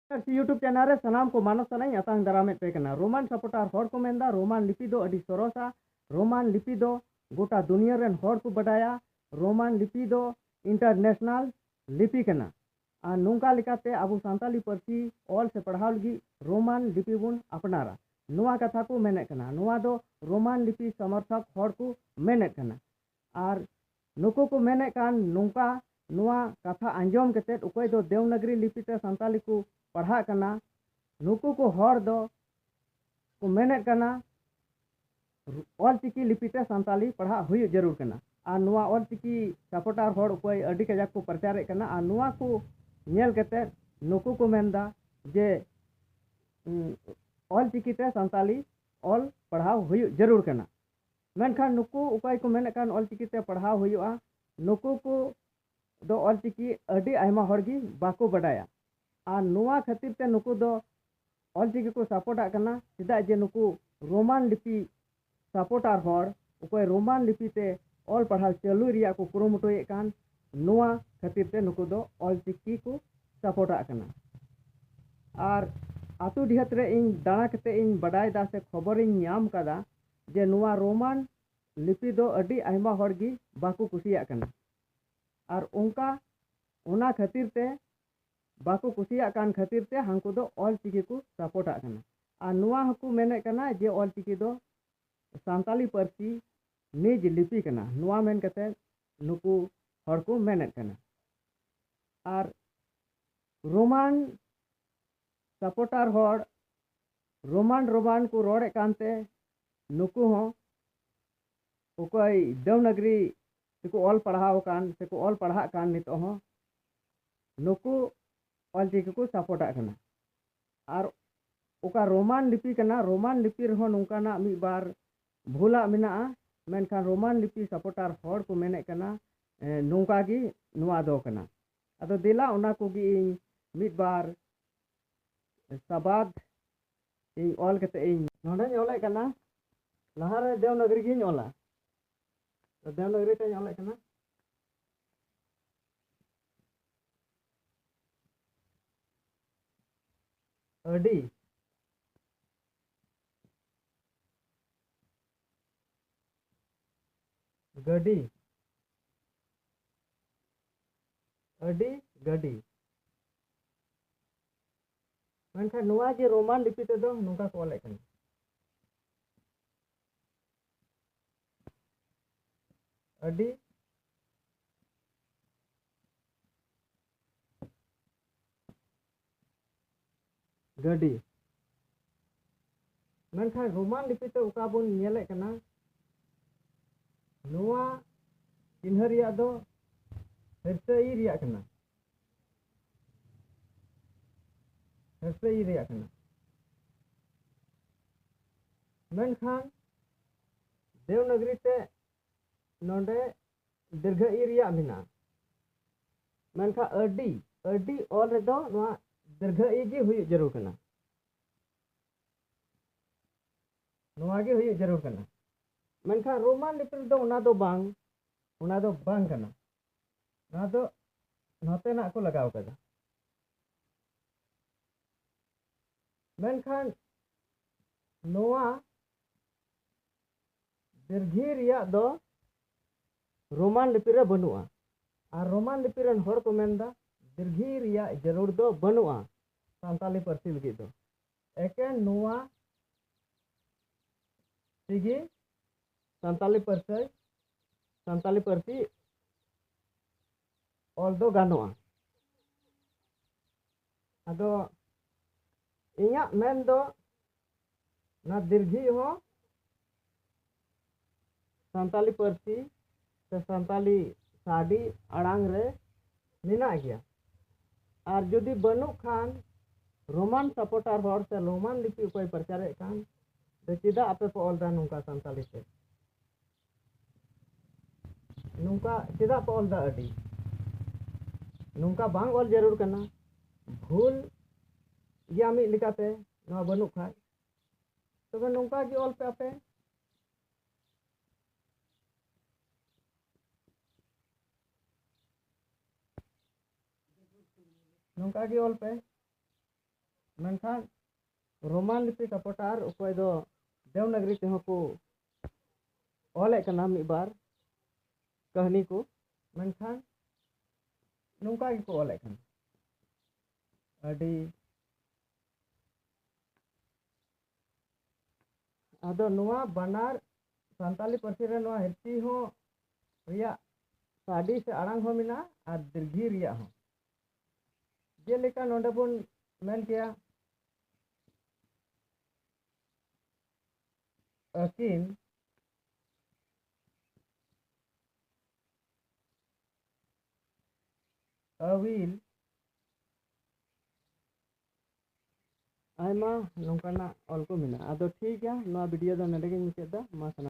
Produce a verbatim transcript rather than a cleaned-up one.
ᱯᱟᱹᱨᱥᱤ YouTube channel ᱨᱮ ᱥᱟᱱᱟᱢ ᱠᱚ ᱢᱟᱱᱚᱛ ᱥᱟᱞᱟᱜ ᱤᱧ ᱟᱛᱟᱝ ᱫᱟᱨᱟᱢᱮᱫ ᱯᱮ ᱠᱟᱱᱟ᱾ ᱨᱳᱢᱟᱱ ᱥᱟᱯᱚᱴᱟᱨ ᱦᱚᱲ ᱠᱚ ᱢᱮᱱᱫᱟ ᱨᱳᱢᱟᱱ ᱞᱤᱯᱤ ᱫᱚ ᱟᱹᱰᱤ ᱥᱚᱨᱚᱥᱟ, ᱨᱳᱢᱟᱱ ᱞᱤᱯᱤ ᱫᱚ ᱜᱚᱴᱟ ᱫᱩᱱᱤᱭᱟᱹ ᱨᱮᱱ ᱦᱚᱲ ᱠᱚ ᱵᱟᱰᱟᱭᱟ, ᱨᱳᱢᱟᱱ ᱞᱤᱯᱤ ᱫᱚ international ᱞᱤᱯᱤ ᱠᱟᱱᱟ᱾ ᱟᱨ ᱱᱚᱝᱠᱟ ᱞᱮᱠᱟᱛᱮ ᱟᱵᱚ ᱥᱟᱱᱛᱟᱞᱤ ᱯᱟᱹᱨᱥᱤ ᱚᱞ ᱥᱮ ᱯᱟᱲᱦᱟᱣ ᱞᱟᱹᱜᱤᱫ ᱨᱳᱢᱟᱱ ᱞᱤᱯᱤ ᱵᱚᱱ ᱟᱯᱱᱟᱨᱟ, ᱱᱚᱣᱟ ᱠᱟᱛᱷᱟ ᱠᱚ ᱢᱮᱱᱮᱫ ᱠᱟᱱᱟ᱾ ᱱᱚᱣᱟ ᱫᱚ ᱨᱳᱢᱟᱱ ᱞᱤᱯᱤ ᱥᱚᱢᱚᱨᱛᱷᱚᱠ ᱦᱚᱲ ᱠᱚ ᱢᱮᱱᱮᱫ ᱠᱟᱱᱟ᱾ ᱟᱨ ᱱᱩᱠᱩ ᱠᱚ ᱢᱮᱱᱮᱫ ᱠᱟᱱ ᱱᱚᱝᱠᱟ, ᱱᱚᱣᱟ ᱠᱟᱛᱷᱟ ᱟᱸᱡᱚᱢ ᱠᱟᱛᱮᱫ ᱚᱠᱚᱭ ᱫᱚ ᱫᱮᱣᱱᱟᱜᱽᱨᱤ ᱞᱤᱯᱤ ᱛᱮ ᱥᱟᱱᱛᱟᱞᱤ ᱠᱚ ᱯᱟᱲᱦᱟᱜ ᱠᱟᱱᱟ, ᱱᱩᱠᱩ ᱠᱚ ᱦᱚᱲ ᱫᱚ ᱠᱚ ᱢᱮᱱᱮᱫ ᱠᱟᱱᱟ ᱚᱞᱪᱤᱠᱤ ᱞᱤᱯᱤ ᱛᱮ ᱥᱟᱱᱛᱟᱞᱤ ᱯᱟᱲᱦᱟᱜ ᱦᱩᱭᱩᱜ ᱡᱟᱹᱨᱩᱲ ᱠᱟᱱᱟ᱾ ᱟᱨ ᱱᱚᱣᱟ ᱚᱞᱪᱤᱠᱤ ᱥᱟᱯᱚᱴᱟᱨ ᱦᱚᱲ ᱚᱠᱚᱭ ᱟᱹᱰᱤ ᱠᱟᱡᱟᱠ ᱠᱚ ᱯᱨᱚᱪᱟᱨᱮᱫ ᱠᱟᱱᱟ᱾ ᱟᱨ ᱱᱚᱣᱟ ᱠᱚ ᱧᱮᱞ ᱠᱟᱛᱮᱫ ᱱᱩᱠᱩ ᱠᱚ ᱢᱮᱱᱫᱟ ᱡᱮ, ᱩᱸ, ᱚᱞᱪᱤᱠᱤ ᱛᱮ ᱥᱟᱱᱛᱟᱞᱤ ᱚᱞ ᱯᱟᱲᱦᱟᱣ ᱦᱩᱭᱩᱜ ᱡᱟᱹᱨᱩᱲ ᱠᱟᱱᱟ᱾ ᱢᱮᱱᱠᱷᱟᱱ ᱱᱩᱠᱩ ᱚᱠᱚᱭ ᱠᱚ ᱢᱮᱱᱮᱫ ᱠᱟᱱ ᱚᱞᱪᱤᱠᱤ ᱛᱮ ᱯᱟᱲᱦᱟᱣ ᱦᱩᱭᱩᱜᱼᱟ, ᱱᱩᱠᱩ ᱠᱚ ᱫᱚ ᱚᱞᱪᱤᱠᱤ ᱟᱹᱰᱤ ᱟᱭᱢᱟ ᱦᱚᱲ ᱜᱮ ᱵᱟᱠᱚ ᱵᱟᱰᱟᱭᱟ᱾ ᱟᱨ ᱱᱚᱣᱟ ᱠᱷᱟᱹᱛᱤᱨ ᱛᱮ ᱱᱩᱠᱩ ᱫᱚ ᱚᱞᱪᱤᱠᱤ ᱠᱚ ᱥᱟᱯᱚᱴᱟᱜ ᱠᱟᱱᱟ, ᱪᱮᱫᱟᱜ ᱡᱮ ᱱᱩᱠᱩ ᱨᱳᱢᱟᱱ ᱞᱤᱯᱤ ᱥᱟᱯᱚᱴᱟᱨ ᱦᱚᱲ ᱚᱠᱚᱭ ᱨᱳᱢᱟᱱ ᱞᱤᱯᱤ ᱛᱮ ᱚᱞ ᱯᱟᱲᱦᱟᱣ ᱪᱟᱹᱞᱩᱭ ᱨᱮᱭᱟᱜ ᱠᱚ ᱠᱩᱨᱩᱢᱩᱴᱩᱭᱮᱫ ᱠᱟᱱ, ᱱᱚᱣᱟ ᱠᱷᱟᱹᱛᱤᱨ ᱛᱮ ᱱᱩᱠᱩ ᱫᱚ ᱚᱞᱪᱤᱠᱤ ᱠᱚ ᱥᱟᱯᱚᱴᱟᱜ ᱠᱟᱱᱟ᱾ ᱟᱨ ᱟᱛᱳ ᱰᱤᱦᱟᱹᱛ ᱨᱮ ᱤᱧ ᱫᱟᱬᱟ ᱠᱟᱛᱮ ᱤᱧ ᱵᱟᱰᱟᱭ ᱫᱟ ᱥᱮ ᱠᱷᱚᱵᱚᱨᱤᱧ ᱧᱟᱢ ᱠᱟᱫᱟ ᱡᱮ ᱱᱚᱣᱟ ᱨᱳᱢᱟᱱ ᱞᱤᱯᱤ ᱫᱚ ᱟᱹᱰᱤ ᱟᱭᱢᱟ ᱦᱚᱲ ᱜᱮ ᱵᱟᱠᱚ ᱠᱩᱥᱤᱭᱟᱜ ᱠᱟᱱᱟ᱾ ᱟᱨ ᱚᱱᱠᱟ, ᱚᱱᱟ ᱠᱷᱟᱹᱛᱤᱨ ᱛᱮ ᱵᱟᱠᱚ ᱠᱩᱥᱤᱭᱟᱜ ᱠᱟᱱ ᱠᱷᱟᱹᱛᱤᱨ ᱛᱮ ᱦᱟᱱᱠᱩ ᱫᱚ ᱚᱞᱪᱤᱠᱤ ᱠᱚ ᱥᱟᱯᱚᱴᱟᱜ ᱠᱟᱱᱟ᱾ ᱟᱨ ᱱᱚᱣᱟ ᱦᱚᱸᱠᱚ ᱢᱮᱱᱮᱫ ᱠᱟᱱᱟ ᱡᱮ ᱚᱞᱪᱤᱠᱤ ᱫᱚ ᱥᱟᱱᱛᱟᱞᱤ ᱯᱟᱹᱨᱥᱤ ᱱᱤᱡ ᱞᱤᱯᱤ ᱠᱟᱱᱟ, ᱱᱚᱣᱟ ᱢᱮᱱ ᱠᱟᱛᱮ ᱱᱩᱠᱩ ᱦᱚᱲ ᱠᱚ ᱢᱮᱱᱮᱫ ᱠᱟᱱᱟ᱾ ᱟᱨ ᱨᱳᱢᱟᱱ ᱥᱟᱯᱚᱴᱟᱨ ᱦᱚᱲ ᱨᱳᱢᱟᱱ ᱨᱳᱢᱟᱱ ᱠᱚ ᱨᱚᱲᱮᱫ ᱠᱟᱱᱛᱮ ᱱᱩᱠᱩ ᱦᱚᱸ ᱚᱠᱚᱭ ᱫᱮᱣᱱᱟᱜᱽᱨᱤ ᱛᱮᱠᱚ ᱚᱞ ᱯᱟᱲᱦᱟᱣ ᱟᱠᱟᱱ ᱥᱮᱠᱚ ᱚᱞ ᱯᱟᱲᱦᱟᱜ ᱠᱟᱱ ᱱᱤᱛᱚᱜ ᱦᱚᱸ ᱱᱩᱠᱩ ᱚᱞᱪᱤᱠᱤ ᱠᱚ ᱥᱟᱯᱚᱴᱟᱜ ᱠᱟᱱᱟ᱾ ᱟᱨ ᱚᱠᱟ ᱨᱳᱢᱟᱱ ᱞᱤᱯᱤ ᱠᱟᱱᱟ, ᱨᱳᱢᱟᱱ ᱞᱤᱯᱤ ᱨᱮᱦᱚᱸ ᱱᱚᱝᱠᱟᱱᱟᱜ ᱢᱤᱫ ᱵᱟᱨ ᱵᱷᱩᱞᱟᱜ ᱢᱮᱱᱟᱜᱼᱟ, ᱢᱮᱱᱠᱷᱟᱱ ᱨᱳᱢᱟᱱ ᱞᱤᱯᱤ ᱥᱟᱯᱚᱴᱟᱨ ᱦᱚᱲ ᱠᱚ ᱢᱮᱱᱮᱫ ᱠᱟᱱᱟ, ᱮ, ᱱᱚᱝᱠᱟ ᱜᱮ ᱱᱚᱣᱟ ᱫᱚ ᱠᱟᱱᱟ᱾ ᱟᱫᱚ ᱫᱮᱞᱟ ᱚᱱᱟ ᱠᱚᱜᱮ ᱤᱧ ᱢᱤᱫ ᱵᱟᱨ ᱥᱟᱵᱟᱫ ᱤᱧ ᱚᱞ ᱠᱟᱛᱮ ᱤᱧ ᱱᱚᱰᱮᱧ ᱚᱞᱮᱫ ᱠᱟᱱᱟ᱾ ᱞᱟᱦᱟᱨᱮ ᱫᱮᱣᱱᱟᱜᱽᱨᱤ ᱜᱤᱧ ᱚᱞᱟ, ᱛᱚ ᱫᱮᱣᱱᱟᱜᱽᱨᱤ ᱛᱮᱧ ᱚᱞᱮᱫ ᱠᱟᱱᱟ᱾ ᱟᱹᱰᱤ, ᱜᱟᱹᱰᱤ, ᱟᱹᱰᱤ, ᱜᱟᱹᱰᱤ᱾ ᱢᱮᱱᱠᱷᱟᱱ ᱱᱚᱣᱟ ᱡᱮ ᱨᱳᱢᱟᱱ ᱞᱤᱯᱤ ᱛᱮᱫᱚ ᱱᱚᱝᱠᱟ ᱠᱚ ᱚᱞᱮᱫ ᱠᱟᱱᱟ, ᱟᱹᱰᱤ, ᱜᱟᱹᱰᱤ᱾ ᱢᱮᱱᱠᱷᱟᱱ ᱨᱳᱢᱟᱱ ᱞᱤᱯᱤ ᱛᱮ ᱚᱠᱟ ᱵᱚᱱ ᱧᱮᱞᱮᱫ ᱠᱟᱱᱟ, ᱱᱚᱣᱟ ᱪᱤᱱᱦᱟᱹ ᱨᱮᱭᱟᱜ ᱫᱚ ᱦᱤᱨᱥᱟᱹ ᱤ ᱨᱮᱭᱟᱜ ᱠᱟᱱᱟ, ᱦᱤᱨᱥᱟᱹ ᱤ ᱨᱮᱭᱟᱜ ᱠᱟᱱᱟ᱾ ᱢᱮᱱᱠᱷᱟᱱ ᱫᱮᱣᱱᱟᱜᱽᱨᱤ ᱛᱮ ᱱᱚᱰᱮ ᱫᱤᱨᱜᱷᱟᱹ ᱤ ᱨᱮᱭᱟᱜ ᱢᱮᱱᱟᱜᱼᱟ᱾ ᱢᱮᱱᱠᱷᱟᱱ ᱟᱹᱰᱤ, ᱟᱹᱰᱤ ᱚᱞ ᱨᱮᱫᱚ ᱱᱚᱣᱟ ᱫᱤᱨᱜᱷᱟᱹ ᱤ ᱜᱮ ᱦᱩᱭᱩᱜ ᱡᱟᱹᱨᱩᱲ ᱠᱟᱱᱟ, ᱱᱚᱣᱟ ᱜᱮ ᱦᱩᱭᱩᱜ ᱡᱟᱹᱨᱩᱲ ᱠᱟᱱᱟ᱾ ᱢᱮᱱᱠᱷᱟᱱ ᱨᱳᱢᱟᱱ ᱞᱤᱯᱤ ᱨᱮᱫᱚ ᱚᱱᱟ ᱫᱚ ᱵᱟᱝ, ᱚᱱᱟ ᱫᱚ ᱵᱟᱝ ᱠᱟᱱᱟ, ᱱᱚᱣᱟ ᱫᱚ ᱱᱚᱛᱮᱱᱟᱜ ᱠᱚ ᱞᱟᱜᱟᱣ ᱠᱟᱫᱟ᱾ ᱢᱮᱱᱠᱷᱟᱱ ᱱᱚᱣᱟ ᱫᱤᱨᱜᱷᱤ ᱨᱮᱭᱟᱜ ᱫᱚ ᱨᱳᱢᱟᱱ ᱞᱤᱯᱤ ᱨᱮ ᱵᱟᱹᱱᱩᱜᱼᱟ᱾ ᱟᱨ ᱨᱳᱢᱟᱱ ᱞᱤᱯᱤ ᱨᱮᱱ ᱦᱚᱲ ᱠᱚ ᱢᱮᱱᱫᱟ ᱫᱤᱨᱜᱷᱤ ᱨᱮᱭᱟᱜ ᱡᱟᱹᱨᱩᱲ ᱫᱚ ᱵᱟᱹᱱᱩᱜᱼᱟ ᱥᱟᱱᱛᱟᱞᱤ ᱯᱟᱹᱨᱥᱤ ᱞᱟᱹᱜᱤᱫ ᱫᱚ᱾ ᱮᱠᱮᱱ ᱱᱚᱣᱟ ᱛᱮᱜᱮ ᱥᱟᱱᱛᱟᱞᱤ ᱯᱟᱹᱨᱥᱤ, ᱥᱟᱱᱛᱟᱞᱤ ᱯᱟᱹᱨᱥᱤ ᱚᱞ ᱫᱚ ᱜᱟᱱᱚᱜᱼᱟ᱾ ᱟᱫᱚ ᱤᱧᱟᱹᱜ ᱢᱮᱱ ᱫᱚ ᱚᱱᱟ ᱫᱤᱨᱜᱷᱤ ᱦᱚᱸ ᱥᱟᱱᱛᱟᱞᱤ ᱯᱟᱹᱨᱥᱤ ᱥᱮ ᱥᱟᱱᱛᱟᱞᱤ ᱥᱟᱰᱤ ᱟᱲᱟᱝ ᱨᱮ ᱢᱮᱱᱟᱜ ᱜᱮᱭᱟ᱾ ᱟᱨ ᱡᱩᱫᱤ ᱵᱟᱹᱱᱩᱜ ᱠᱷᱟᱱ, ᱨᱳᱢᱟᱱ ᱥᱟᱯᱳᱨᱴᱟᱨ ᱦᱚᱲ ᱥᱮ ᱨᱳᱢᱟᱱ ᱞᱤᱯᱤ ᱚᱠᱚᱭ ᱯᱨᱚᱪᱟᱨᱮᱫ ᱠᱟᱱ, ᱛᱚ ᱪᱮᱫᱟᱜ ᱟᱯᱮ ᱯᱮ ᱚᱞ ᱫᱟ ᱱᱚᱝᱠᱟ ᱥᱟᱱᱛᱟᱞᱤ ᱛᱮ? ᱱᱚᱝᱠᱟ ᱪᱮᱫᱟᱜ ᱯᱮ ᱚᱞ ᱫᱟ ᱟᱹᱰᱤ? ᱱᱚᱝᱠᱟ ᱵᱟᱝ ᱚᱞ ᱡᱟᱹᱨᱩᱲ ᱠᱟᱱᱟ᱾ ᱵᱷᱩᱞ ᱜᱮᱭᱟ ᱢᱤᱫ ᱞᱮᱠᱟᱛᱮ, ᱱᱚᱣᱟ ᱵᱟᱹᱱᱩᱜ ᱠᱷᱟᱡ᱾ ᱛᱚᱵᱮ ᱱᱚᱝᱠᱟ ᱜᱮ ᱚᱞ ᱯᱮ ᱟᱯᱮ᱾ ᱱᱚᱝᱠᱟ ᱜᱮ ᱚᱞ ᱯᱮ᱾ ᱢᱮᱱᱠᱷᱟᱱ ᱨᱳᱢᱟᱱ ᱞᱤᱯᱤ ᱥᱟᱯᱚᱴᱟᱨ ᱚᱠᱚᱭ ᱫᱚ ᱫᱮᱣᱱᱟᱜᱽᱨᱤ ᱛᱮᱦᱚᱸ ᱠᱚ ᱚᱞᱮᱫ ᱠᱟᱱᱟ ᱢᱤᱫ ᱵᱟᱨ ᱠᱟᱹᱦᱱᱤ ᱠᱚ, ᱢᱮᱱᱠᱷᱟᱱ ᱱᱚᱝᱠᱟ ᱜᱮᱠᱚ ᱚᱞᱮᱫ ᱠᱟᱱᱟ᱾ ᱟᱹᱰᱤ ᱟᱫᱚ ᱱᱚᱣᱟ ᱵᱟᱱᱟᱨ ᱥᱟᱱᱛᱟᱞᱤ ᱯᱟᱹᱨᱥᱤ ᱨᱮ ᱱᱚᱣᱟ ᱦᱤᱨᱥᱤ ᱦᱚᱸ ᱨᱮᱭᱟᱜ ᱥᱟᱰᱮ ᱥᱮ ᱟᱲᱟᱝ ᱦᱚᱸ ᱢᱮᱱᱟᱜᱼᱟ ᱟᱨ ᱫᱤᱨᱜᱷᱤ ᱨᱮᱭᱟᱜ ᱦᱚᱸ᱾ ᱡᱮᱞᱮᱠᱟ ᱱᱚᱰᱮ ᱵᱚᱱ ᱢᱮᱱ ᱠᱮᱭᱟ, ᱟᱹᱠᱤᱱ ᱟᱹᱣᱤᱞ ᱟᱭᱢᱟ ᱱᱚᱝᱠᱟᱱᱟᱜ ᱚᱞ ᱠᱚ ᱢᱮᱱᱟᱜᱼᱟ᱾ ᱟᱫᱚ ᱴᱷᱤᱠ ᱜᱮᱭᱟ, ᱱᱚᱣᱟ ᱵᱷᱤᱰᱤᱭᱳ ᱫᱚ ᱱᱚᱰᱮ ᱜᱤᱧ ᱢᱩᱪᱟᱹᱫ ᱮᱫᱟ᱾ ᱢᱟ ᱥᱟᱱᱟᱢ